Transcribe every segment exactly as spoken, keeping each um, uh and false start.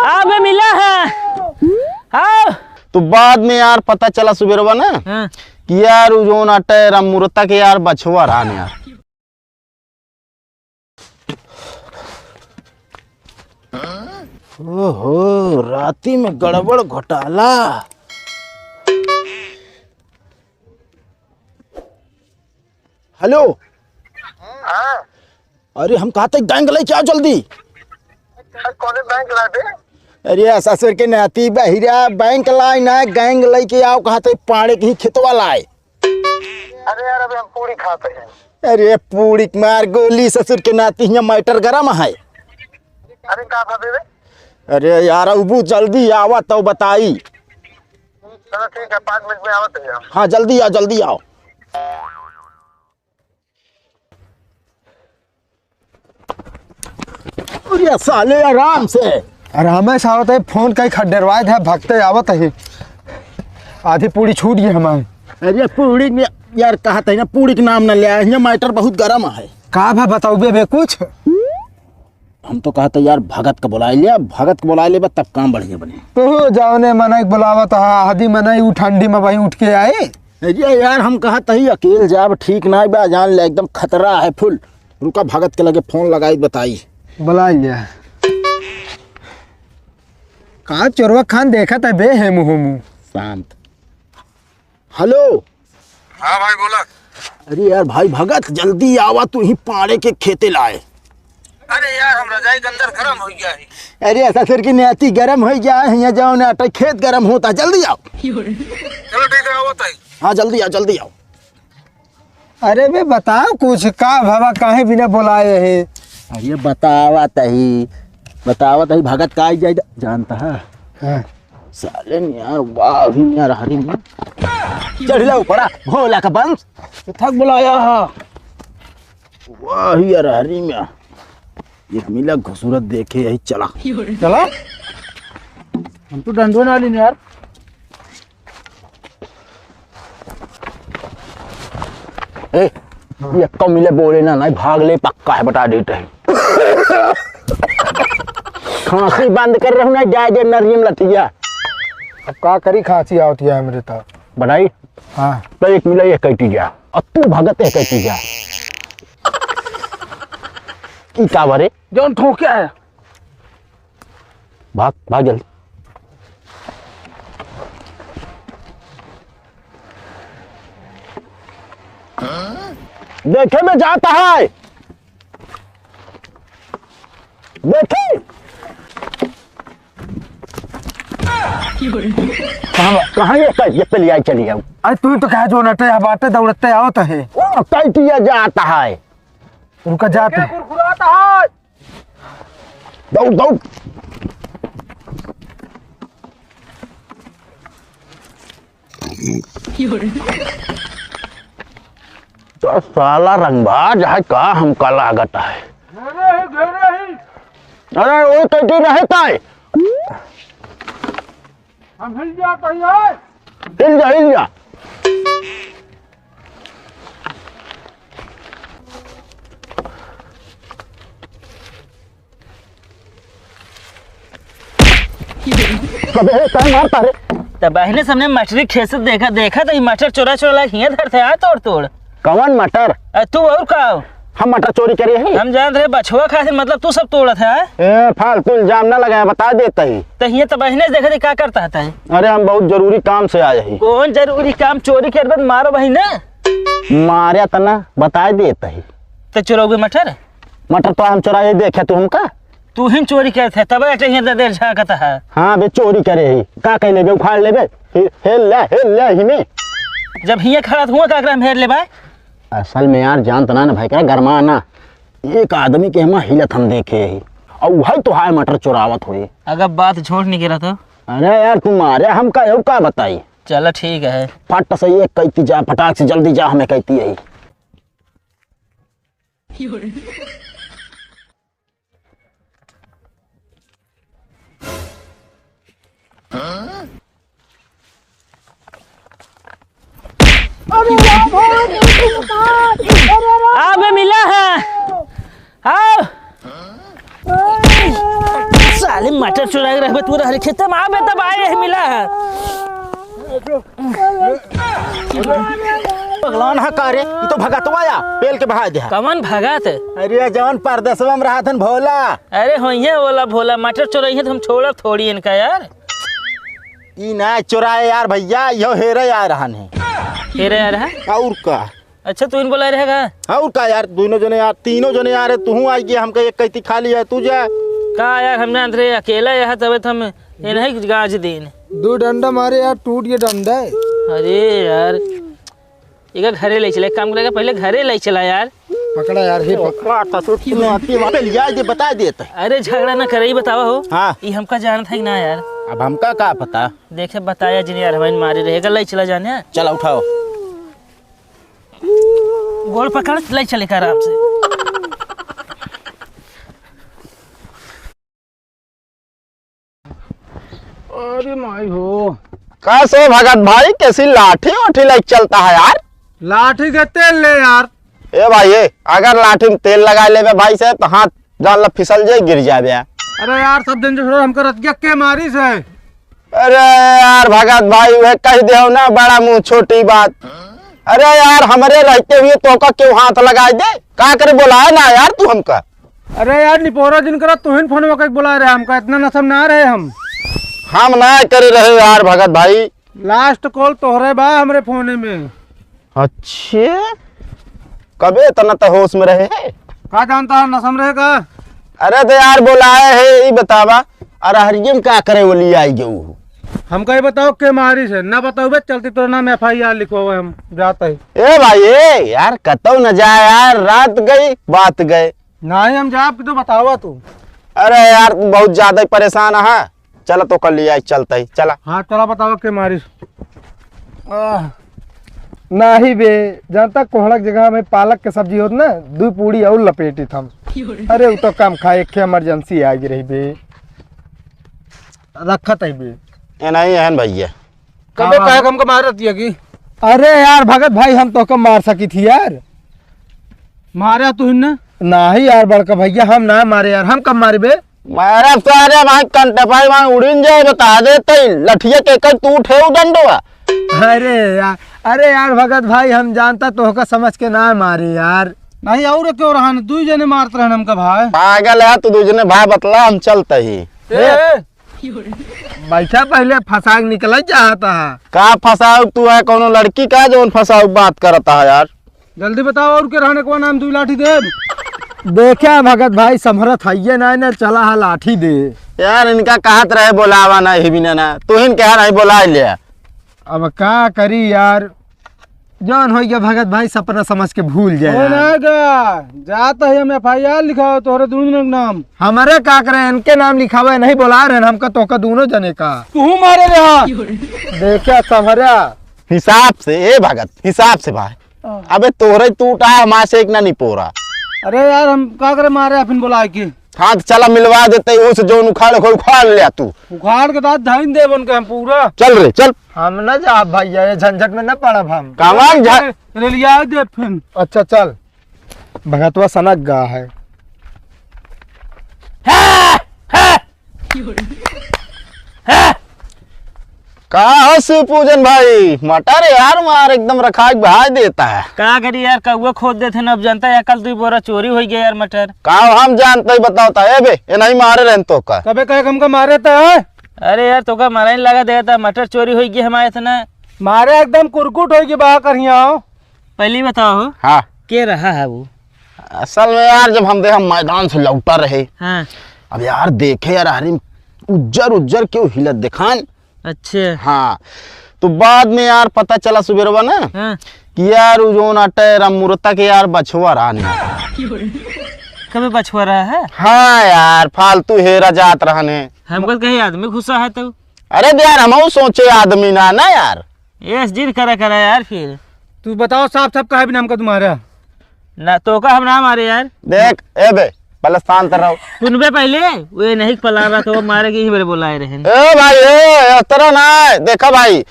अबे मिला है। आओ। तो बाद में यार पता चला सुबेरवा ना हाँ। कि यार उ जौन अटे राममूर्ता के यार बछवा रहा न यार। ओहो, राती में गड़बड़ घोटाला। हेलो। हाँ। अरे हम कहते गैंग लेके आओ जल्दी। अरे कौने बैंक लाए बे? अरे ससुर के नाती बहिरा बैंक लाए ना, गैंग लेके आओ कहते पाड़े के ही खेतवा लाए। अरे यार अबे हम पूड़ी खाते हैं। अरे पूड़ी के मार गोली ससुर के नाती, हियाँ मैटर गरम है। अरे का भा बे? अरे यार अबू जल्दी आवा तो बताई। चलो ठीक है, पाँच मिनट में आवत है। हाँ जल्दी आओ, जल्दी आओ। अरे साले आराम से। आराम से आवत है, फोन कई खड्डरवाए थे, भगते आवत है। आधी पूड़ी छूट गई हमार। अरे पूड़ी में यार कहत है ना, पूड़ी के नाम ना ले आए, हियाँ मैटर बहुत गरम है। का भा बताउबे बे कुछ? हम तो कहत है यार भगत के बोलाए ले, भगत के बोलाए लेबा तब काम बढ़िया बने। तू जौने मनई के बोलावत हा, आधी मनई उ ठंडी में वहीं उठ के आए। अरे यार हम कहत है अकेल जाब ठीक ना बा, जान ले एकदम खतरा है फुल। रुका भगत के लगे फोन लगाई बताई। बुलाए ले। का चोरवा खान देखत है बे, हेमू होमू। शांत। हेलो। हाँ भाई, बोला। अरे यार भाई भगत, जल्दी आवा, तू ही पाड़े के खेते लाए। अरे यार, हम रजाई के अंदर गरम हो गया है। अरे ससुर की नाती गरम हो गया है, यहाँ जाओ ना, अटै खेत गरम होता है, जल्दी आओ। चलो ठीक है, आवत है। हाँ, जल्दी आओ, जल्दी आओ। अरे बे, बताओ कुछ, का भवा, काहे बिना बोलाए है? अरे बतावत ही, बतावत ही, भगत का आई जाए, जानता है? हाँ। साले नियर, वाह, अभी नियर हरी में। चढ़ ला ऊपरा, भोला का वंश। किथक बुलाया हा? वाह, यार, हरी में। एक मिला खूबसूरत देखे, यही चला। चला? हम तो डंडो ना लेने यार। ए, ये कम मिले बोले ना, नहीं भाग ले, पक्का है, बता देते हैं। खांसी बंद कर रहू ना, जाए दे नरियम लतिया। अब का करी, खांसी आवत है हमरे तो। बताई? हाँ। तो एक मिला ये कहती जा, और तू भगत है कहती जा। ई का बारे? जौन ठोके है। भाग, भाग जल्दी। देखे में जाता है, देखे। कहाँ, कहाँ ये कर, ये पहले आई चली जाऊ। अरे तू तो कहा जो नटे बाटे दौड़ते आवत है। ओ, कह दिया जाता है। रुका जाते। कुरकुराता है। दौड़, दौड़। तो साला रंगबाज है का, हमका लागत है। घेरे ही, घेरे ही। अरे, वो तो दिन रहता है। हम हिल जात हई। हिल जा, हिल जा। अबे, काहे मारता रे? त बहिने सामने मटरी खेसत देखा, देखा त ई मटर चोरा चोरा लाग हियाँ धरते आ तोड़ तोड़। कवन मटर? अ, तू और का? हम मटर चोरी करे हई? हम जानत रहे बछवा खातिर, मतलब तू सब तोड़त है। ए, फालतू इल्जाम ना लगाए, बता देत ही। त हियाँ त बहिने से देखत ही का करत है? अरे हम बहुत जरूरी काम से आए ही। कौन जरूरी काम? चोरी करबे त मारो बहिने। मारे त ना, बताए देत ही। त चोरौबे मटर? मटर तो हम चोराए देखे तू हमका। तू ही चोरी करत है, तब ऐसे ही अंदर देर झांकत है। हाँ बे, चोरी करे ही। का कह लेबे, उखाड़ लेबे? हे-, हेल ले, हेल ले ही में। जब हियाँ खड़ा त हुआँ का एकरा में हेर लेबे? असल में यार, जानत ना, ना भाई, का गरमा ना। एक आदमी के हमा हिलत हम देखे ही। और वही तो हाय मटर चोरावत हुई। अगर बात झूठ निकला तो? अरे यार, तू मारे हमका, यू का बताई? चला ठीक है। फट से ये कहती जा, फटाक से जल्दी जा, हमें कहती है। अबे मिला है। आओ। मटर चुराए रहबे तू रहरी खेते में, आबे तब आए यही मिला है। पगलान है का रे? ई तो भगतवा या, पेल के बहाय दे। कवन भगत? अरे जवन परदेसवा में रहत हन भोला। अरे होइहे ओला भोला, मटर चोरइहे तो हम छोड़ब थोड़ी इनका यार। ई ना चोराए यार भइया, इहो हेरे आ रहन है। हेरे आ रहा? और का? अच्छा, तू इन बोलाए रहेगा? और का यार, दोनों जने यार, तीनों जने यार, तू आई गया, हमका एक कहती खाली है, तू जा। का यार, हमने अंतरे अकेला यहाँ, तबे तो हम ये नहीं गाज दिन। दो डंडा मारे यार, टूट गया डंडा। अरे यार, एक घरे ले चले, काम करेगा, पहले घरे ले चला यार। पकड़ा यार, हे पकड़ा। का ससुर तू आती वहाँ पे लिया दे, बता देता। अरे झगड़ा ना करे, ही बतावा हो। हाँ। ये हमका जानत है कि ना यार? अब हमका का पता? देखे बताया जिन यार, हमें मारे रहेगा, ले चला जाने। चला उठाओ। गोड़ पकड़, ले चले का आराम से। अरे माई हो। का सो भगत भाई, कैसी लाठी वाठी लेके चलता है यार? लाठी के तेल ले यार। ए भाई, ए, अगर लाठी में तेल लगा लेबे भाई से, तो हाथ जान ला फिसल जाए, गिर जाबे। अरे यार, सब दिन जो छोड़ो, हमको रतिया के मारी से। अरे यार भगत भाई, वह कह देहो ना, बड़ा मुंह छोटी बात। अरे यार, हमरे रहते हुए तोका क्यों हाथ लगाए दे? का करे बोलाए ना यार तू हमका? अरे यार, निपोरा जिन करा, तू ही फोन में कहीं बुला रहे हमका, इतना नशा में ना रहे हम। हम ना करे रहे यार भगत भाई। लास्ट कॉल तोहरे बा हमरे फोने में। अच्छे, कबे इतना त होश में रहे है? का जानता है, नशा में रहे का? अरे तो यार, बोलाए है, ई बतावा, अरे हरिये में का करे वो लिए आई गऊ? हमका ये बताओ, के मारी से ना बताओ बे, चलती तोरा नाम एफ आई आर लिखवावे, हम जाते ही। ए भाई, ए यार, कतौ न जाए यार, रात गई, बात गए। नहीं, हम जाब कि तू बतावा तू। अरे यार, तू बहुत ज्यादा ही परेशान है। चला तो कर लिया, चलता ही, चला। हाँ, चला बतावा के मारिस। आह, नाही बे, जानता कोहड़ा के जगह में पालक के सब्जी होत ना, दू पूड़ी और लपेटित हम। अरे, उ तो कम खाए, एक ठे इमरजेंसी आ गई रही बे। रखत है बे। ए नहीं, एहन भैया। कबे हाँ, काहे हाँ। हमको मारत हिया की? अरे यार, भगत भाई, हम तोहका मार सकी थी यार। मारे तू ही ना? नाही यार बड़का भैया, हम ना मारे यार, हम कब मारे बे? मारे सारे भाई कंटपाई वहाँ उड़िन जाए, बता देते ही, लठिया के कर तू उठे उ डंडवा। अरे यार, अरे यार भगत भाई, हम जानता तोहका समझ के ना मारे यार। नहीं और क्यों रहन, दू जने मारत रहन हमका भाई। पागल है तू, दू जने भाई बतला, हम चलते ही। ए, ए, बैठा, पहले फंसाक निकल जाता है। का फंसाउक तू है, कौनो लड़की का जौन फंसाउक बात करता है यार? जल्दी बताओ, और के रहने को नाम दू लाठी दे। देखा भगत भाई, संभरत हइये ना, ना चला है लाठी दे। यार इनका कहत रहे बोलावा ना, ही बिना ना, तू ही कहा नहीं बोला लिया। अब का करी यार, जौन होइ गया भगत भाई, सपना समझ के भूल जाए हो यार। ना गा, जात है हम एफ आई आर लिखाओ तोहरे दोनों के नाम। हमारे का करे, इनके नाम लिखावे, नहीं बोला रहे हमका, तोहका दोनों जने का। तू मारे रहा। देखा संभरा। हिसाब से, ए भगत, हिसाब से भाई। हाँ। अबे तोहरे टूटा है, हमारे से एक ना निपोरा। अरे यार, हम का करे मारे अपन बोला के। हाँ, तो चला मिलवा देते ही, उस जौन उखाड़ को उखाड़ लिया तू। उखाड़ के दांत धाइन देब उनके हम पूरा। चल रे, चल। हम ना जाब भैया, ये झंझट में ना पड़ब हम। कमाल झ- रेलिया दे फिन। अच्छा चल, भगतवा सनक गा है। का हो शिव पूजन भाई, मटर यार मार एकदम रखा के बहा देता है। का करी यार, कौआ खोद देते न, अब जनता है, कल दुई बोरा चोरी होइ गया यार मटर। का हम जानते ही बताओ ता, ए बे, ये नहीं मारे रहन तो का? कबे कहे हमका मारे ता है? अरे यार, तोका मारा ही लगा देता, मटर चोरी होइ गया हमारे इतना। मारे एकदम कुरकुट होइ गया बहा करिया। पहले ही बताओ हो, हाँ। के रहा है वो? असल में यार, जब हम दे, हम मैदान से लौटा रहे, हाँ। अब यार देखे यार, हरी उज्जर उज्जर क्यों हिलत देखान। अच्छा। हाँ, तो बाद में यार पता चला सुबेरवा ना, हाँ। कि यार उ जोन अटे राममूर्ता के यार बछवा रहा नहीं। कबे बछवा रहा है? हाँ यार, फालतू हेरा जात रहने। हमको कहीं आदमी घुसा है तो। अरे यार, हम सोचे आदमी ना, ना यार। एस जिन करा करा यार फिर। तू बताओ साफ साफ, काहे बिना हमका तू मारा? ना, तोका हम ना मारे यार। देख, ए बे, पहले शांत रहो। सुनबे पहले, वे नहीं पलावा तो मारे के ही बड़े बोलाए रहे। ए भाई, ए, इस तरह ना है। देखा भाई,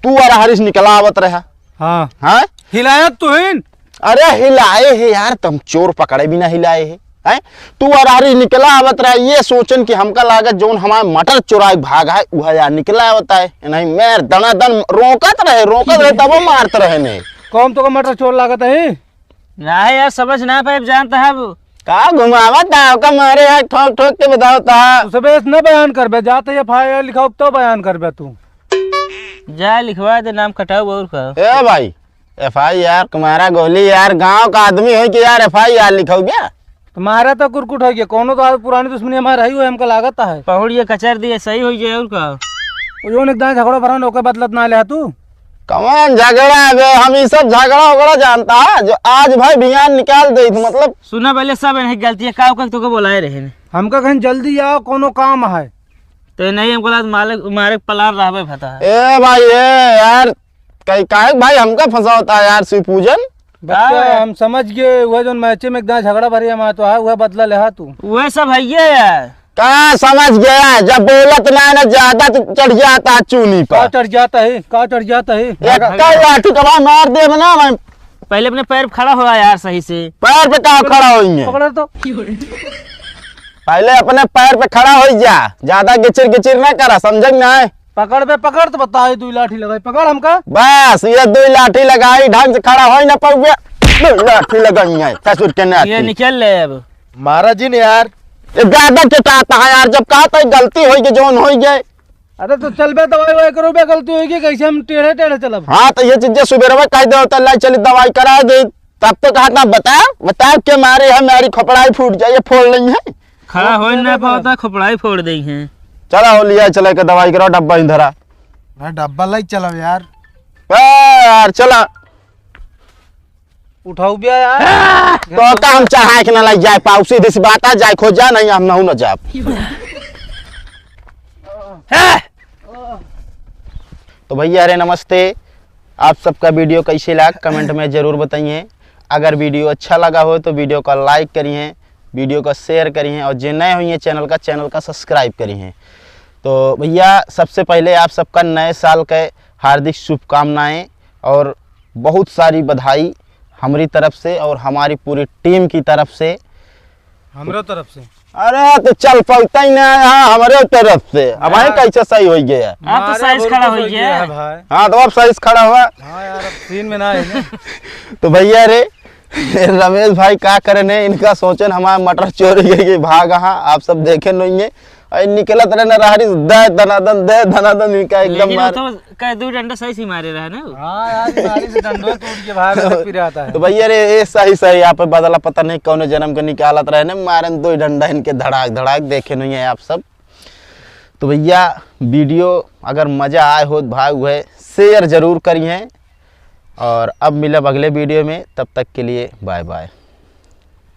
तू और हरीश निकला आवत रहा। हाँ। हाँ? हिलायत तू हिन। अरे हिलाए है यार, तुम चोर पकड़े भी ना हिलाए है। हैं? तू अरहरी निकला आवत रहा, ये सोचन कि हमका लागत जौन हमार मटर चोराइ भाग है, उहै यार निकला आवत है। नहीं, मेर दनादन रोकत रहे, रोकत रहे, तबो मारत रहे ने। कौन तो का मटर चोर लागत है? नाही यार, समझ ना पाए, जानता है वो। का घुमावत है, ओका मारे यार, ठोक ठोक के बतावत है। तू सबेस न बयान करबे, जाते FIR लिखाओ, तो बयान करबे तू। जा लिखवा दे, नाम कटाऊ और का। ए भाई, FIR तुम्हारा गोली यार, गांव का आदमी है कि यार FIR लिखाऊ क्या? तुम्हारा तो कुरकुट हो गया, कोनो तो आज पुरानी दुश्मनी हमारे रही हुई, हमका लागत है। पहुड़ ये कचर दिए, सही हो गया और का। वो जोन एक दाएं झगड़ा भरा, ओके बदलत ना ले तू। कौन झगड़ा है बे? हम ई सब झगड़ा वगड़ा जानता है, जो आज भाई बयान निकाल दे, मतलब। सुना पहले सब इन्हें गलती है, का ओका तोके बोलाए रहे ने? हमका कहीं जल्दी आओ, कोनो काम है। तो नहीं, हमको लाग मालिक, मारे पलार रहबे भता है। ए भाई, ए यार, कई, काहे भाई हमका फंसावता है यार, शिव पूजन? बच्चा, का है? हम समझ गए, वह जोन मैचे में एक दाएं झगड़ा भरी हमारे तो है, वह बदला लेहा तू। वह सब है ये यार। का समझ गया? जब बोलत ना, ना ज्यादा तो चढ़ जाता है चूनी पर। का चढ़ जाता है? का चढ़ जाता है? एक कल लाठी कबा मार दे ना मैं। पहले अपने पैर पे खड़ा हुआ यार सही से। पैर पे का खड़ा होइए? पकड़ तो। पहले अपने पैर पे खड़ा हो जा, ज्यादा गिचिर गिचिर ना करा, समझे ना? पकड़ बे, पकड़ तो बताए, दुई लाठी लगाई, पकड़ हमका। बस, ये दुई लाठी लगाई, ढंग से खड़ा होई ना पउबे, दुई लाठी लगाई है, ससुर के नाती। ये निकल ले अब। मारा जिन यार। ये ज्यादा चटाता है यार, जब कहा था गलती होई गई, जौन होई गए। अरे तो चल बे, दवाई ववाई करो बे, गलती होई गई, कैसे हम टेढ़े टेढ़े चलब? हाँ, तो ये चीजें सुबेरवा कह दे, तो लाई चली दवाई करा दे। तब तो कहा था, बता, बता के मारे है, मेरी खोपड़ाई फूट जाए, ये फोड़ नहीं है। खड़ा हो ना पावता, खोपड़ाई फोड़ देई हैं। चला हो लिया, चला के दवाई करा, डब्बा ही धरा। भाई, डब्बा लाई चला यार। ए यार, चला। उठाऊ बे यार। तो का हम चढ़ाए के ना लाई जाए पाऊ, सीधी सी बात आ जाए, खो जा, नहीं हम नहू ना जाब। तो भैया रे नमस्ते, आप सबका video कैसे लाग comment में जरूर बताइए। अगर video अच्छा लगा हो तो video का like करिए, video का share करिए और जे नए हुई हैं channel का, channel का subscribe करिए। तो भैया सबसे पहले आप सबका नए साल के हार्दिक शुभकामनाएं और बहुत सारी बधाई हमारी तरफ से और हमारी पूरी team की तरफ से। हमरो तरफ से। अरे तो चल पौता ही ना है, हाँ, हमारे तरफ से। अब भाई हाँ। कैसे सही हो गया? हाँ, तो मारे साइज खड़ा हो गया है भाई। हाँ, तो अब साइज खड़ा हुआ। हाँ यार, अब scene में ना है ना। तो भैया रे, रमेश भाई का करे ने, इनका सोचन हमारा मटर चोरी के, के भाग, हाँ, आप सब देखे नहीं है। अरे निकलत रहे ना रहरी, दे धनाधन, दे धनाधन, इनका एकदम लेकिन मार। वो तो कह दो डंडा सही से मारे रहा ना। हाँ यार, ये नाली से डंडो टूट के बाहर तक फिर आता है। तो भैया रे, ये सही सही आप बदला पता नहीं कौन जन्म के निकालत रहे ने, मारन दो डंडा इनके धड़ाक धड़ाक, देखे नहीं है आप सब। तो भैया video अगर मजा आए हो तो भाई वह share जरूर करिए और अब मिलब अगले video में, तब तक के लिए bye bye।